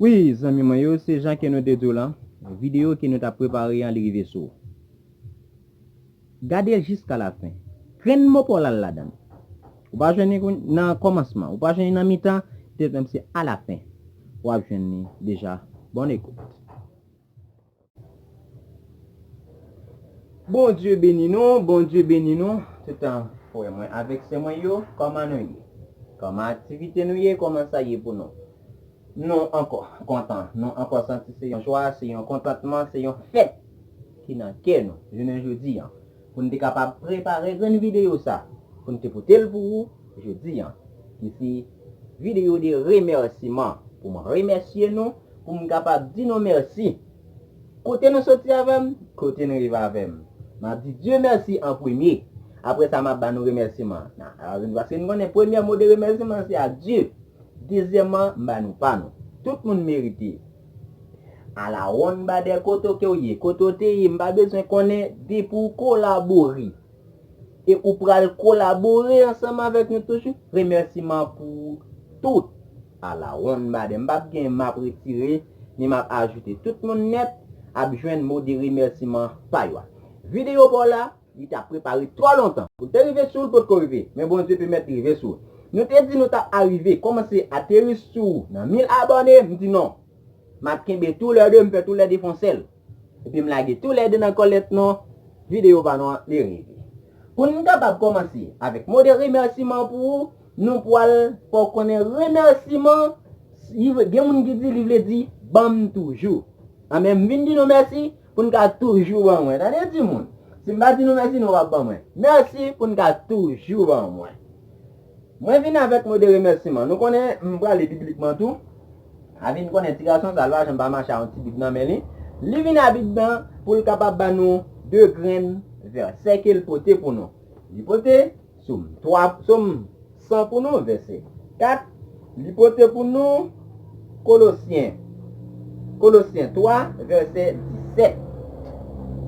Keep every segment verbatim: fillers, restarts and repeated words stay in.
Wi, zanmi mwen yo, se jan ke nou te di w lan, videyo ke nou t ap prepare an, li rive sou ou. Gade l jiska lafen. Grenn mo pa w la ladan l. Ou pa jwenn li nan kòmansman, ou pa jwenn li nan mitan, te menm se alafen. W ap jwenn li deja. Bonne écoute. Bondye beni nou, Bondye beni nou, toutan frè mwen avèk sè mwen yo, kòman nou ye? Kòman aktivite nou ye? Kòman sa ye pou nou? Nou ankò kontan, nou ankò santi se yon jwa, se yon kontantman, se yon fèt ki nan kè nou jounen jodi an. Pou n te kapab prepare grenn videyo sa, pou n te pote l pou ou jodi an, ki se videyo de remèsiman, pou m remèsye nou, pou m kapab di nou mèsi. Kote nou soti avè m, kote nou rive avè m. M ap di Dye mèsi an premye. Apre sa, m ap ba nou remèsiman. Paske nou konnen premye mo de remèsiman se a Dye. Dezyèmman, m ba nou pa nou. Tout moun merite. Alawonnbadè, kote ke w ye, kote w te ye, m pa bezwen konnen, depi w kolabore e ou pral kolabore ansanm avèk nou toujou, remèsiman pou tout. Alawonnbadè, m p ap gen m ap retire, ni m ap ajoute. Tout moun nèt ap jwenn mo de remèsiman pa yo a. Videyo pa w la, li t ap prepare twò lontan. Pou l te rive sou ou, l potko rive. Men Bondye pèmèt li rive sou ou. Nou te di nou t ap arive, kòmanse ateri sou ou nan mil abòne, m di non. M ap kenbe toulède, m fè toulède fè yon sèl. Epi m lage toulède nan kòlèt nou, videyo pa nou an, li rive. Pou n kapab kòmanse avèk mo de remèsiman pou ou, nou pral fè w konnen remèsiman, gen moun ki di li vle di ban m toujou. Anben, m vin di nou mèsi pou n ka toujou ban mwen. Tande timoun, si m pa di nou mèsi, nou p ap ban mwen. Mèsi pou n ka toujou ban mwen. Mwen vin avèk mo de remèsiman. Nou konnen, m prale biblikman tou. A vin konnen ti gason sa, l pa janm pa mache a yon ti bib nan men li. Li vin a bib nan pou l kapab ban nou de grenn vèsè ke l pote pou nou. Li pote Sòm twa, Sòm san pou nou, vèsè kat. Li pote pou nou Kolosyen. Kolosyen twa, vèsè disèt.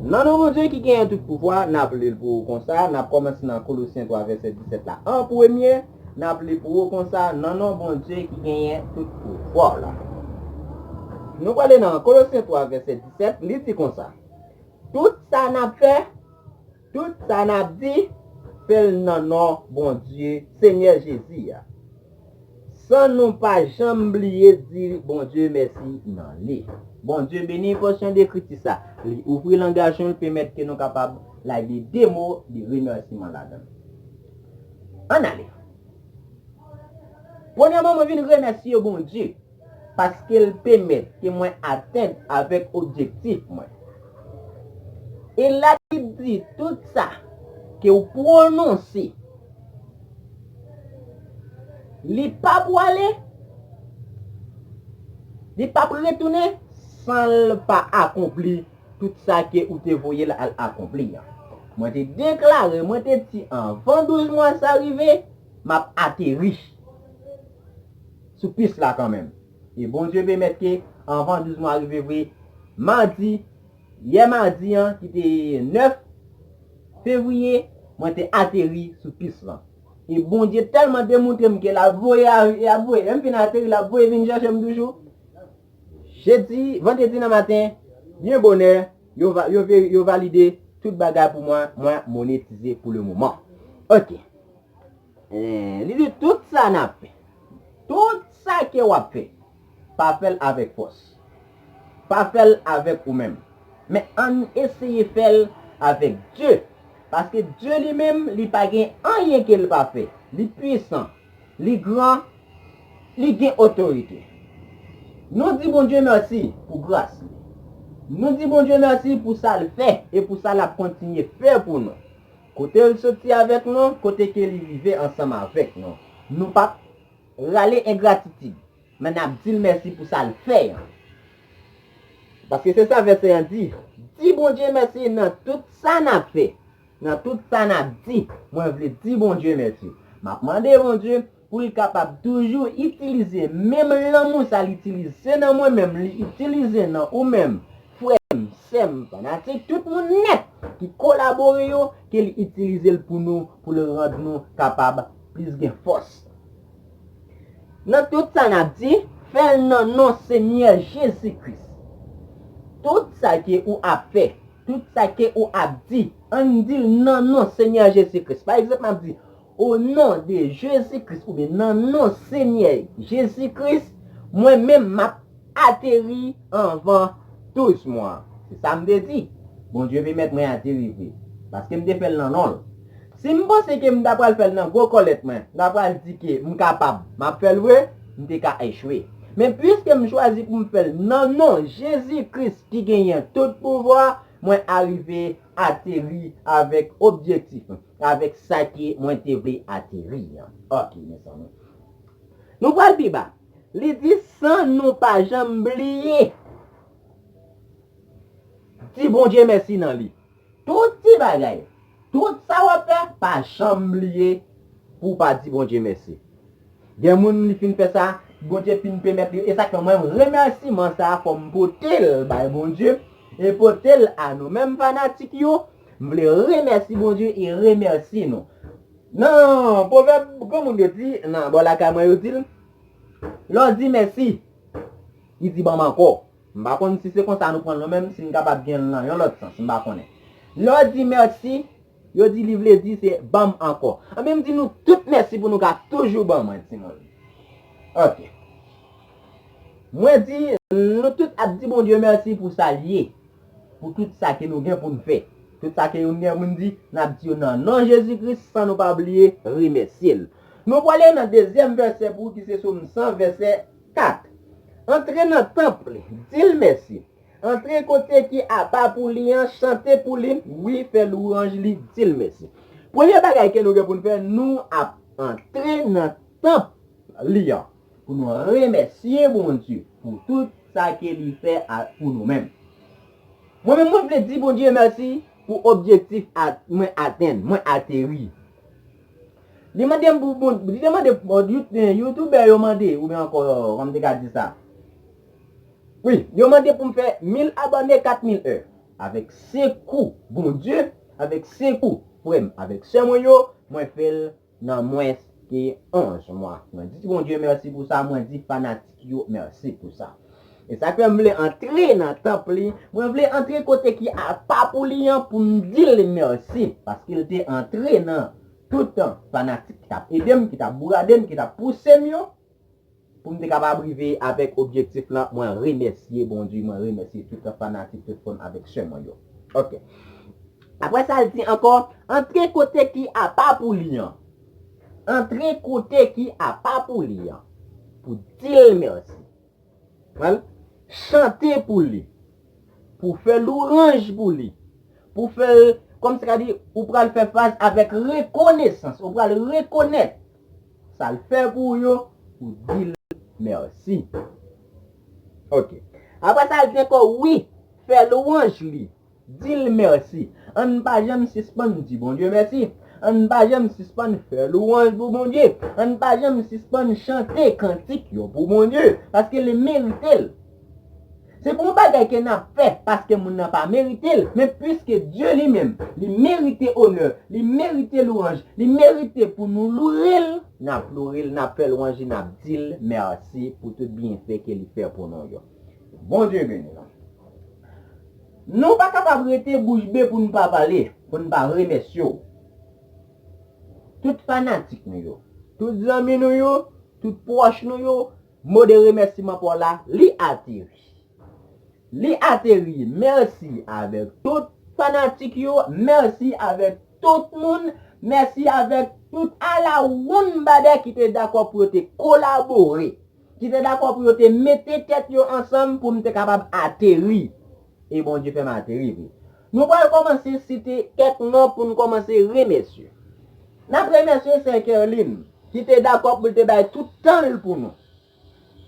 Nan non Bondye ki genyen tout pouvwa, n ap li l pou ou konsa, n ap kòmanse nan Kolosyen twa, vèsè disèt la. An premye, n ap li pou ou konsa, nan non Bondye ki genyen tout pouvwa la. Nou prale nan Kolosyen twa, vèsè disèt, li di konsa, tout sa n ap fè, tout sa n ap di, fè l nan non Bondye, Senyè Jezi a. San nou pa janm bliye di Bondye mèsi nan li. Bondye beni pòsyon de ekriti sa. Li ouvri langaj nou, l pèmèt ke nou kapab lage de mo de remèsiman ladan l. Ann ale. Premyèman, mwen vin remèsye Bondye paske l pèmèt ke mwen atenn avèk objektif mwen. E la Bib di tout sa ke w pwononse, li pa pwale, li p ap retounen san l pa akonpli tout sa ke ou te voye l al akonpli an. Mwen te deklare, mwen te di anvan douz mwa sa rive, m ap ateri sou pis la kanmenm. E Bondye pèmèt ke anvan douz mwa rive vre, madi, yè madi an, ki te nèf fevriye, mwen te ateri sou pis lan. E Bondye tèlman te montre m ke l ap voye, l ap voye, lè m fin ateri, l ap voye vin chèche m toujou. Jedi, vandredi nan maten, byen bonè, yo, va- yo, ve- yo valide tout bagay pou mwen, mwen monetize pou le moman. Ok. Eh, li di tout sa n ap fè, tout sa ke w ap fè, pa fè l avèk fòs. Pa fè l avèk ou menm. Men ann eseye fè l avèk Dye. Paske Dye li menm, li pa gen anyen ke l pa fè. Li pwisan, li gran, li gen otorite. Nou di Bondye mèsi pou gras li. Nou di Bondye mèsi pou sa l fè e pou sa l ap kontinye fè pou nou. Kote l soti avèk nou, kote ke li rive ansanm avèk nou. Nou p ap rale engratitid, men n ap di l mèsi pou sa l fè an. Paske se sa vèsè an di. Di Bondye mèsi nan tout sa n ap fè, nan tout sa n ap di. Mwen vle di Bondye mèsi. M ap mande Bondye pou l kapab toujou itilize menm lanmou sa l itilize nan mwen menm, li itilize nan ou menm, frè m, sè m, fanatik, tout moun nèt ki kolabore yo, ke l itilize l pou nou, pou l rann nou kapab plis gen fòs. Nan tout sa n ap di, fè l nan non Senyè Jezi Kris. Tout sa ke ou ap fè, tout sa ke ou ap di, ann di l nan non Senyè Jezi Kris. Pa egzanp, m ap di, "O non de Jezi Kris," oubyen "Nan non Senyè Jezi Kris, mwen menm m ap ateri anvan douz mwa." Se sa m te di. Bondye pèmèt mwen ateri vre, paske m te fè l nan non l. Si m panse ke m ta pral fè l nan gwo kòlèt mwen, m ta pral di ke m kapab, m ap fè l vre, m te ka echwe. Men piske m chwazi pou m fè l nan non Jezi Kris ki genyen tout pouvwa, mwen arive ateri avèk objektif mwen, avèk sa ke mwen te vle ateri an. Ok, mezanmi. Nou pral pi ba. Li di, "San nou pa janm bliye di Bondye mèsi nan li." Tout ti bagay, tout sa w ap fè, pa janm bliye pou w pa di Bondye mèsi. Gen moun, li fin fè sa, Bondye fin pèmèt li. E sa k fè mwen, remèsiman sa a, fò m pote l bay Bondye e pote l a nou menm fanatik yo. M vle remèsye Bondye e remèsye nou. Nan pwovèb granmoun yo di, nan bò lakay mwen yo di l, lè w di mèsi, li di ban m ankò. M pa konn si se konsa nou pran l nou menm, si n kapab gen l nan yon lòt sans, m pa konnen. Lè w di mèsi, yo di li vle di se ban m ankò. Anben m di nou tout mèsi pou nou ka toujou ban mwen, timoun. Ok. Mwen di, nou tout ap di Bondye mèsi pou sa l ye, pou tout sa ke nou gen pou n fè. Tout sa ke nou gen pou n di, n ap di yo nan non Jezi Kris, san nou pa bliye remèsye l. Nou prale nan dezyèm vèsè pou ki se Sòm san, vèsè kat. Antre nan tanp li, di l mèsi. Antre kote ki apa pou li an, chante pou li, wi, fè lwanj li, di l mèsi. Premye bagay ke nou gen pou n fè, nou ap antre nan tanp li an pou nou remèsye Bondye pou tout sa ke li fè a, pou nou menm. Mwen menm, mwen vle di Bondye mèsi pou objektif a, mwen atenn, mwen ateri. Li mande m pou, bon, li te mande, bon, You- eh, youtubè yo mande, oubyen ankò, kòman m te ka di sa? Wi, yo mande pou m fè mil abòne, kat mil è. Avèk sekou Bondye, avèk sekou frè m, avèk sè mwen yo, mwen fè l nan mwens ke onz mwa. Mwen di Bondye mèsi pou sa, mwen di fanatik yo mèsi pou sa. E sa k fè m vle antre nan tanp li, mwen vle antre kote ki apa pou li an pou m di l mèsi, paske l te antre nan tout fanatik ki t ap ede m, ki t ap bourade m, ki t ap pouse m yo, pou m te kapab rive avèk objektif lan, mwen remèsye Bondye, mwen remèsye tout fanatik, tout fan avèk sè mwen yo. Ok. Apre sa, l di ankò, antre kote ki apa pou li an. Antre kote ki apa pou li an. Pou di l mèsi. Pral chante pou li. Pou fè lwanj pou li. Pou fè l, kòm se ka di, ou pral fè fas avèk rekonesans. Ou pral rekonèt sa l fè pou ou yo, pou di l mèsi. Ok. Apre sa, l di ankò, wi, fè lwanj li. Di l mèsi. Ann pa janm sispann di Bondye mèsi. Ann pa janm sispann fè lwanj pou Bondye. Ann pa janm sispann chante kantik yo pou Bondye, paske li merite l. Se pa yon bagay ke n ap fè paske moun nan pa merite l, men piske Dye li menm, li merite onè, li merite lwanj, li merite pou nou loure l, n ap loure l, n ap fè lwanj li, n ap di l mèsi pou tout byenfè ke li fè pou nou yo. Bondye beni nou. Nou pa kapab rete bouch be pou n pa pale, pou n pa remèsye w. Tout fanatik nou yo, tout zanmi nou yo, tout pwòch nou yo, mo de remèsiman pa w la, li ateri. Li ateri. Mèsi avèk tout fanatik yo, mèsi avèk tout moun, mèsi avèk tout alawonnbadè ki te dakò pou yo te kolabore, ki te dakò pou yo te mete tèt yo ansanm pou m te kapab ateri. E Bondye fè m ateri vre. Nou pral kòmanse site kèk non pou n kòmanse remèsye. N ap remèsye sè Kerline, ki te dakò pou l te bay tout tan l pou nou.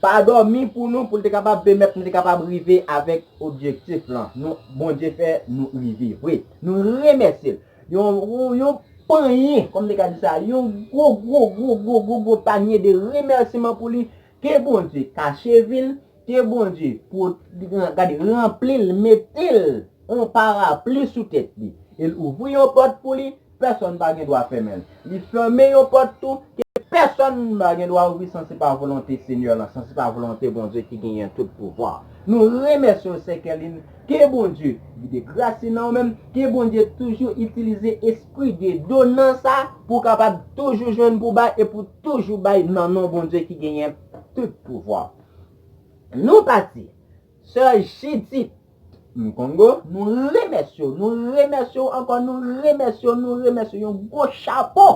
Pa dòmi pou nou, pou l te kapab pèmèt nou te kapab rive avèk objektif lan. Nou, Bondye fè nou rive vre. Nou remèsye l. Yon, yon, yon panyen, kòm te ka di sa, yon gwo, gwo, gwo, gwo, gwo, gwo panye de remèsiman pou li. Ke Bondye kache vi l, ke Bondye pou, gade, ranpli l, mete l yon parapli sou tèt li. E l ouvri yon pòt pou li, pèsonn pa gen dwa fèmen l. Li fèmen yon pòt tou, ke Pèsòn pa gen dwa ouvri san se pa volonte Senyè lan, san se pa volonte Bondye ki genyen tout pouvwa. Nou remèsye w, Sè Kèlin, ke Bondye vide gras li nan ou menm, ke Bondye toujou itilize espri de donans sa pou w kapab toujou jwenn pou bay e pou toujou bay nan non Bondye ki genyen tout pouvwa. Nou pati. Sè Jidit Mkongo, nou remèsye w, nou remèsye w ankò, nou remèsye w, nou remèsye w. Yon gwo chapo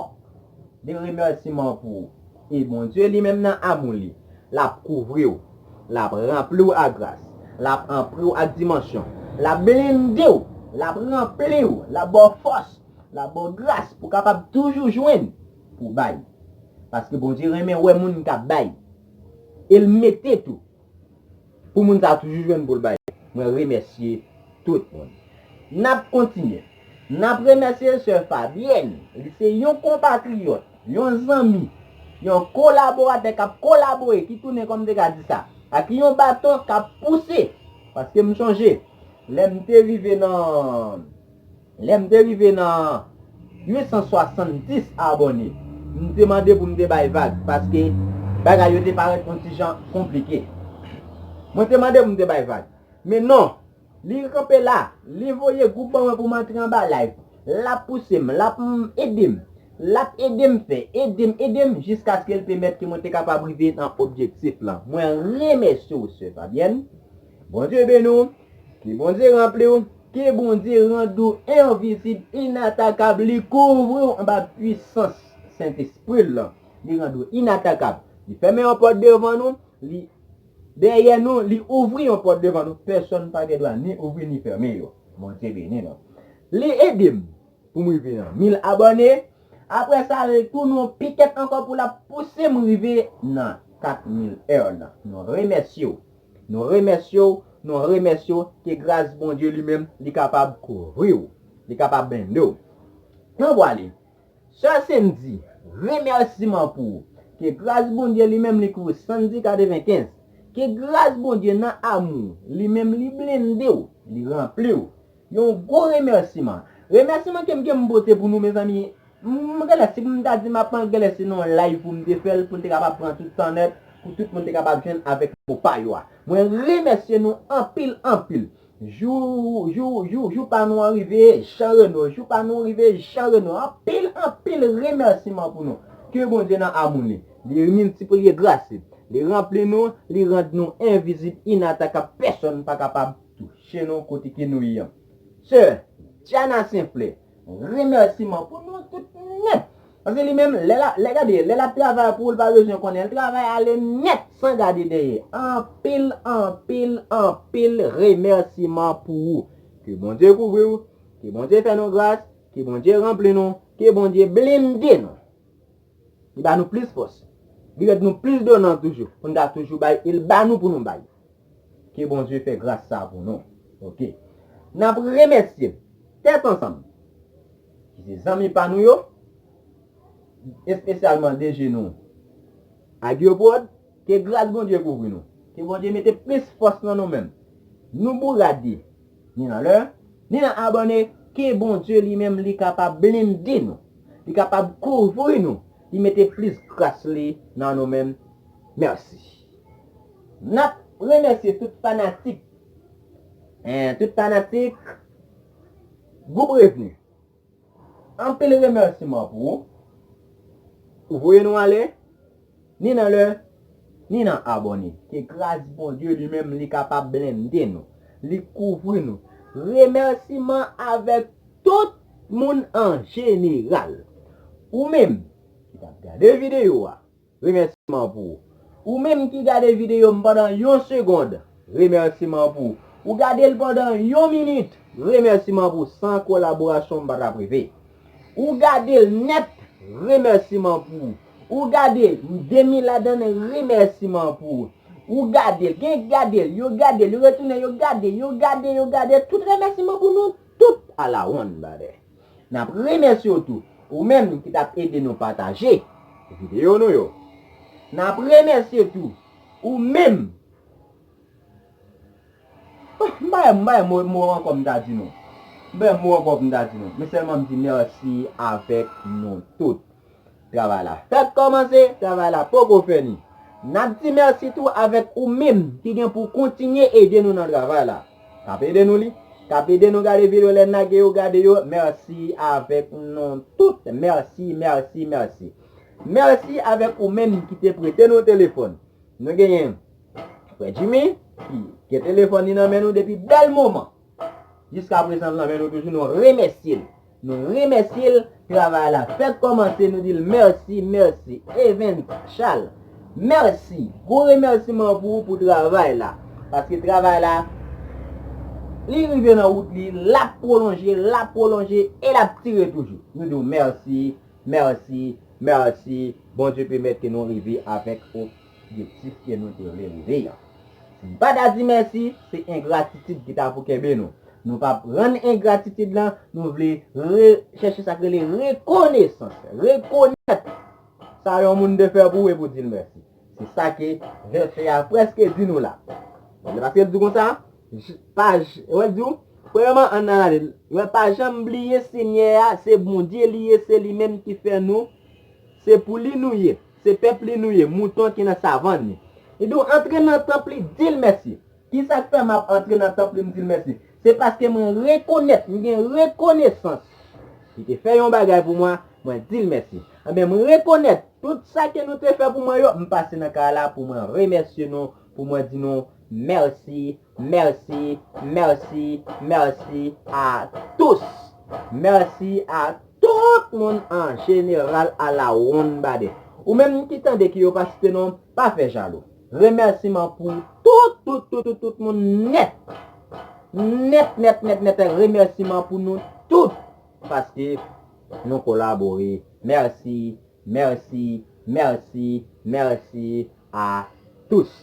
de remèsiman pou ou. E Bondye li menm nan amou li, l ap kouvri w, l ap ranpli w ak gras, l ap ranpli w ak dimansyon, l ap blende w, l ap ranpli w, l ap ba w fòs, l ap ba w gras pou w kapab toujou jwenn pou w bay. Paske Bondye renmen wè moun k ap bay. E l mete tou pou moun sa a toujou jwenn pou l bay. Mwen remèsye tout moun. N ap kontinye. N ap remèsye sè Fabyèn. Li se yon konpatriyòt, yon zanmi, yon kolaboratè k ap kolabore, ki tounen, kòm m te ka di sa, ak yon baton k ap pouse. Paske m sonje, lè m te rive nan Lè m te rive nan uit san swasanndis abòne, m te mande pou m te bay vag, paske bagay yo te parèt yon ti jan konplike. Mwen te mande pou m te bay vag. Men non, li kanpe la, li voye gwoup ban mwen pou m antre anba live. L ap pouse m, l ap, mm, ede m. L ap ede m fè, ede m, ede m, jiskaske l pèmèt ke mwen te kapab rive nan objektif lan. Mwen remèsye w, sè Fabyèn. Bondye beni w. Ke Bondye ranpli w, ke Bondye rann ou envizib, inatakab, li kouvri w anba pwisans Sentespri l lan. Li rann ou inatakab. Li fèmen yon pòt devan nou, li dèyè nou, li ouvri yon pòt devan nou. Pèsòn pa gen dwa ni ouvri ni fèmen yo. Bondye beni nou. Li ede m pou m rive nan mil abòne. Apre sa, l tounen yon pikèt ankò pou l ap pouse m rive nan kat mil è lan. Nou remèsye w. Nou remèsye w. Nou remèsye w. Ke gras Bondye li menm, li kapab kouvri w. Li kapab blende w. Ann pwale. Sè Sendy, remèsiman pou ou. Ke gras Bondye li menm, li kouvri Sandy katrevenkenz. Ke gras Bondye nan amou, li menm, li blende w, li ranpli w. Yon gwo remèsiman. Remèsiman ke m gen m pote pou nou, mezanmi. M, m genlè, si pou m ta di m ap pran, genlè se nan yon live pou m te fè l, pou l te kapab pran tout tan nèt, pou tout moun te kapab jwenn avèk mo pa yo a. Mwen remèsye nou anpil, anpil. Jou, jou, jou, jou pa nou an rive, Jean Reno. Jou pa nou rive, Jean Reno. Anpil, anpil remèsiman pou nou. Ke Bondye nan amou li, li miltipliye gras li, li ranpli nou, li rann nou envizib, inatakab, pèsòn pa kapab touche nou kote ke nou ye an. Sè Diana Senflè, remèsiman pou nou tout nèt. Paske li menm, lè l ap, lè gade, lè l ap travay pou ou, l pa bezwen konnen. L travay ale nèt san gade dèyè. Anpil, anpil, anpil remèsiman pou ou. Ke Bondye kouvri w, ke Bondye fè nou gras, ke Bondye ranpli nou, ke Bondye blende nou. Li ba nou plis fòs. Li rann nou plis donan toujou. Pou n ka toujou bay, e l ba nou pou nou bay. Ke Bondye fè gras sa pou nou. Oke. N ap remèsye Tèt Ansanm, ki se zanmi pa nou yo, espesyalman D J nou, Agioprod, ke gras Bondye kouvri nou. Ke Bondye mete plis fòs nan nou menm. Nou bourade, ni nan lè, ni nan abòne, ke Bondye li menm li kapab blende nou. Li kapab kouvri nou. Li mete plis gras li nan nou menm. Mèsi. N ap remèsye tout fanatik. En, tout fanatik Gwoup Revni. Anpil remèsiman pou ou. Ou voye nou ale, ni nan lè, ni nan abòne. Ke gras Bondye li menm li kapab blende nou, li kouvri nou. Remèsiman avèk tout moun an jeneral. Ou menm ki t ap gade videyo a, remèsiman pou ou. Ou menm ki gade videyo m pandan yon segonn, remèsiman pou ou. Ou gade l pandan yon minit, remèsiman pou ou. San kolaborasyon m pa t ap rive. Ou gade l nèt, remèsiman pou ou. Ou gade de mil ladan l, remèsiman pou ou. Ou gade l, gen gade l, yo gade l, yo retounen, yo gade, yo gade, yo gade, tout remèsiman pou nou, tout alawonn, brother. N ap remèsye w tou, ou menm ki t ap ede nou pataje videyo nou yo. N ap remèsye tou, ou menm. Oh, m pa, m pa mo, mo ankò m ta di nou. M pa mo ankò m ta di nou. Men sèlman m di mèsi avèk nou tout. Travay la fèk kòmanse, travay la poko fini. N ap di mèsi tou avèk ou menm ki gen pou kontinye ede nou nan travay la. K ap ede nou li, k ap ede nou gade videyo lè n lage yo, gade yo. Mèsi avèk nou tout. Mèsi, mèsi, mèsi. Mèsi avèk ou menm ki te prete nou telefòn. Nou genyen frè Jimmy ki gen telefòn li nan men nou depi bèl moman. Jiska prezan l nan men nou toujou, nou remèsye l. Nou remèsye l, travay la fèk kòmanse, nou di l mèsi, mèsi. Evens Charles, mèsi. Gwo remèsiman pou ou pou travay la. Paske travay la, li rive nan wout li, l ap pwolonje, l ap pwolonje, e l ap tire toujou. Nou di w mèsi, mèsi, mèsi. Bondye pèmèt ke nou rive avèk objektif ke nou te vle rive an. Si n pa ta di mèsi, se engratitid ki ta pou kenbe nou. Nou p ap rann engratitid lan, nou vle re, chèche sa k rele rekonesans. Rekonèt sa yon moun te fè pou ou epi w di l mèsi. Se sa ke vèsè a prèske di nou la. Paske l di konsa, j- pa j- wè l di w, premyèman, ann ann ale l. Wè, pa janm bliye Senyè a, se Bondye li ye, se li menm ki fè nou, se pou li nou ye, se pèp li nou ye, mouton ki nan savann li. Li di w antre nan tanp li, di l mèsi. Kisa k fè m ap antre nan tanp li, m di l mèsi? Se paske mwen rekonèt, m gen rekonesans. Li te fè yon bagay pou mwen, mwen di l mèsi. Anben, m rekonèt tout sa ke nou te fè pou mwen yo, m pase nan kay la pou mwen remèsye nou, pou mwen di nou mèsi, mèsi, mèsi, mèsi a tous. Mèsi a tout moun an jeneral a la wonn bade. Ou menm ki tande ki yo pa site non, pa fè jalou. Remèsiman pou tout, tout, tout, tout, tout moun nèt. Nèt, nèt, nèt, nèt, remèsiman pou nou tout. Paske nou kolabore. Mèsi, mèsi, mèsi, mèsi a tous.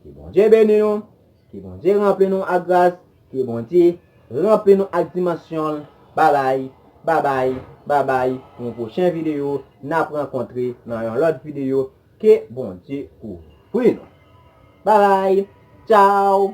Ke Bondye beni nou. Ke Bondye ranpli nou ak gras. Ke Bondye ranpli nou ak dimansyon l. Babay, babay, babay. Pou yon pwochen videyo, n ap rankontre nan yon lòt videyo. Ke Bondye kouvri nou. Babay. Tchaw.